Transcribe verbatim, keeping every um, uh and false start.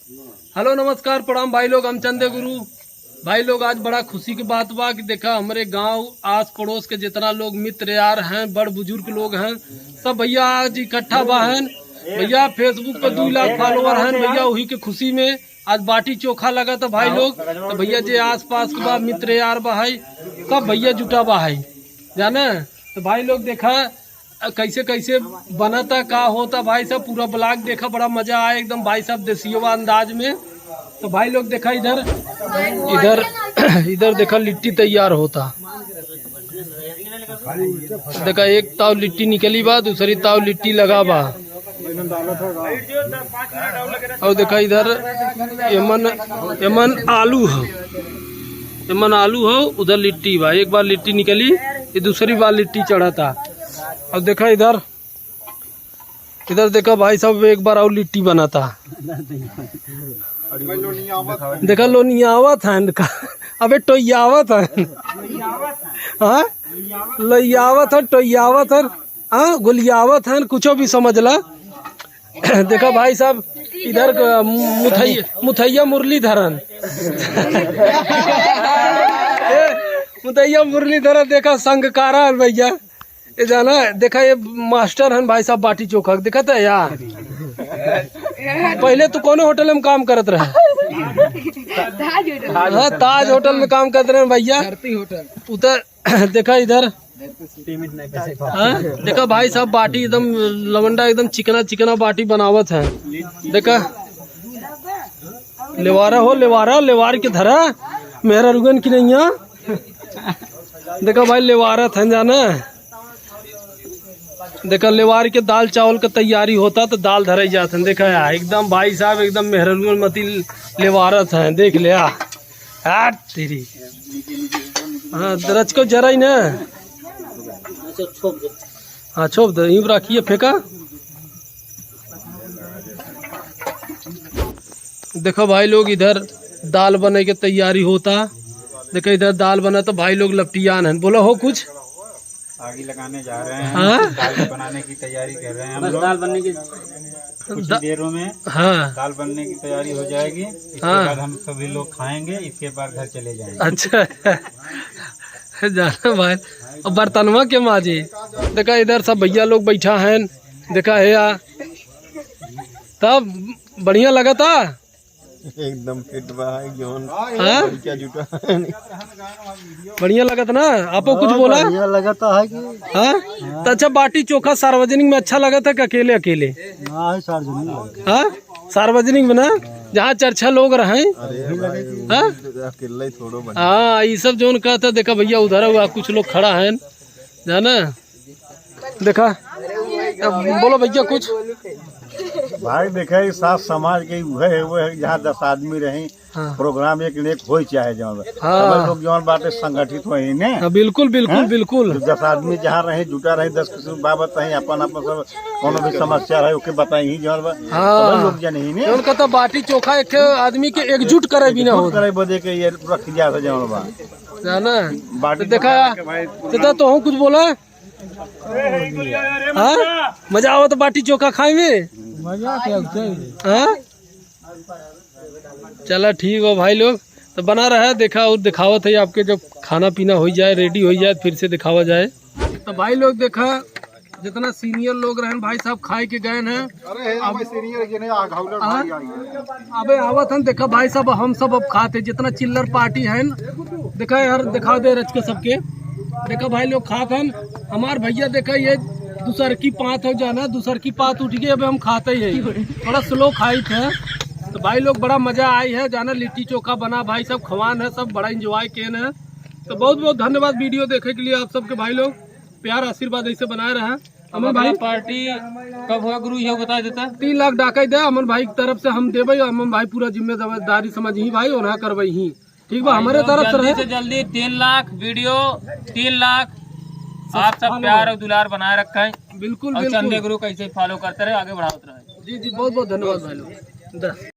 हेलो, नमस्कार, प्रणाम भाई लोग, हम चंदे गुरु। भाई लोग, आज बड़ा खुशी की बात बा कि देखा, हमरे गांव, आस पड़ोस के जितना लोग मित्र यार हैं, बड़ बुजुर्ग लोग हैं, सब भैया आज इकट्ठा बा हन। भैया, Facebook पे दो लाख follower हैं भैया, वही के खुशी में आज बाटी चोखा लगा था भाई लोग। तो भैया, जे आस पास के बा, मित्र यार बा है, सब भैया जुटा बा है, जाना। तो भाई लोग, देखा, कैसे कैसे बनता, का होता भाई साहब, पूरा vlog देखा, बड़ा मजा आया एकदम भाई साहब, देसियवा अंदाज में। तो भाई लोग, देखा इधर, इधर, इधर देखा, लिट्टी तैयार होता। देखा, एक ताव लिट्टी निकली बा, दूसरी ताव लिट्टी लगा बा। और देखा इधर, एमन, एमन आलू है, एमन आलू है, उधर लिट्टी बा। एक बार लिट्टी निकली, ये दूसरी बार लिट्टी चढ़ा था। और देखा इधर, इधर देखा भाई साहब, एक बार और लिट्टी बनाता। देखा, लोनियावत है इनका। अबे, टोइयावत है। हाँ, लोइयावत है, टोइयावत है। हाँ, गोलियावत है, कुछो भी समझ ला। देखा भाई साहब, इधर क-, मुथैया, मुथैया मुरलीधरन। ए, मुथैया मुरलीधरन, देखा, संगकारा है भैया। ये जाना, देखा, ये मास्टर हन भाई साहब बाटी चोखा, देखा था यार। पहले तू कौन होटल में काम करत रहे? ताज होटल। हाँ, ताज होटल में काम करत रहे भैया। धरती होटल। उतर, देखा इधर। हाँ, देखा भाई साहब बाटी एकदम लवंडा, एकदम चिकना चिकना बाटी बनावत है। देखा, लेवारा हो, लेवारा, लेवार के धरा, मेहररुगन की नैया। देखा भाई, लेवारत हन जाना। देखा, लेवार के दाल चावल के तैयारी होता तो दाल धरे जात हन। देखा यार, एकदम भाई साहब, एकदम मेहररुगन मती लेवारत हैं। देख ले आ। हाथ तेरी। हाँ, रच को जरा ही ना। हाँ, छोप दे, यूं रखिए, फेंका। देखो भाई लोग, इधर दाल बने के तैयारी होता। देखो, इधर दाल बना तो भाई लोग लपटियान हैं। बोलो हो कुछ। आगी लगाने जा रहे हैं। हाँ? दाल बनाने की तैयारी कर रहे हैं हम बस लोग। दाल बनने की कुछ ही दा-, देरों में हाँ। दाल बनने की तैयारी हो जाएगी। इसके हाँ। बाद हम सभी लोग खाएंगे, इसके बाद घर चले जाएंगे। अच्छा। जाना भाई, अब बर्तनवा के माजी। देखा, इधर सब भैया लोग बैठा हैं। देखा है या? तब बढ़िया लगता? एकदम फिट बा है जौन हाँ? क्या जुटा है। बढ़िया लगत ना? आपो कुछ हाँ, बोला? बढ़िया लगता है कि हाँ? तो अच्छा, बाटी चोखा सार्वजनिक में अच्छा लगता कि अकेले अकेले? ना, है सार्वजनिक लगता। हाँ, सार्वजनिक में ना, जहाँ चार छह लोग रहे। अरे भाई, हाँ? अकेले थोड़ो बने। हाँ, ये सब जौन कहता, देखा भैया, उधर हुआ, कुछ लोग खड़ा हैं, जाना। देखा, अब बोलो भैया कुछ। भाई, देखा, ये सात समाज के उहे है, वो है, जहाँ दस आदमी रही, हाँ। प्रोग्राम एक न एक होई चाहे जौन बा। हाँ। सब लोग जौन बाटे संगठित होई ने। हाँ, बिल्कुल, बिल्कुल, हाँ? बिल्कुल। तो दस आदमी जहाँ रहे, जुटा रहे, दस किस्म बाबत रहे, अपन, अपन सब कोनो भी समस्या रहे, ओके बताई ही जौन बा। हाँ। सब लोग जने ही ने। जौन कहता बाटी चोखा एक आदमी के एकजुट करे बिना एकजुट हो। करे बदे के ये रख दिया था जौन बा। जाना? बाटी तो देखा, चोखा के भाई तो, तो, तो हूँ कुछ बोला? हाँ? मजा आवत बाटी चोखा खाए में? मजा क्या होता है? हाँ? चला ठीक हो भाई लोग, तो बना रहा है, देखा और दिखावत है आपके, जब खाना पीना हो जाए, रेडी हो जाए, फिर से दिखावा जाए। तो भाई लोग देखा, जितना सीनियर लोग रहन भाई साहब खाए के गए हैं। अरे हे, अब भाई सीनियर के नहीं, आ, घावलर हाँ? भाई आ गए। अबे आवत हन, देखा भाई साहब, हम सब अब खाते, जितना चिल्लर पार्टी है न, देखा यार, दिखा दे रच के सबके। देखा भाई लोग खात हन, हमार भैया देखा ये दूसर की पात हो जाना, दूसर की पात उठ गई, अबे हम खाते ही है, थोड़ा स्लो खाई थे। तो भाई लोग बड़ा मजा आई है जाना, लिट्टी चोखा बना, भाई सब खवान है, सब बड़ा एंजॉय किए हैं। तो बहुत बहुत धन्यवाद वीडियो देखे के लिए आप सबके भाई लोग, प्यार आशीर्वाद ऐसे बनाए रहा। अमन भाई, पार्टी कब हुआ गुरु, यह बता देता। तीन लाख डाका दे, अमन भाई की तरफ से हम देबे, अमन भाई पूरा जिम्मेदारी समझ ही भाई, और हाँ करवाई ही। ठीक बा, भाई हमारे लोग तरफ से जल्दी रहे। से जल्दी तीन लाख वीडियो, तीन लाख। आप सब प्यार और दुलार बनाए रखें। बिल्कुल, और बिल्कुल। चंदे गुरु कैसे फॉलो करते रहे, आगे बढ़ाते रहे। जी, जी, बहुत, बहुत धन्यवाद भाई लोग। दस।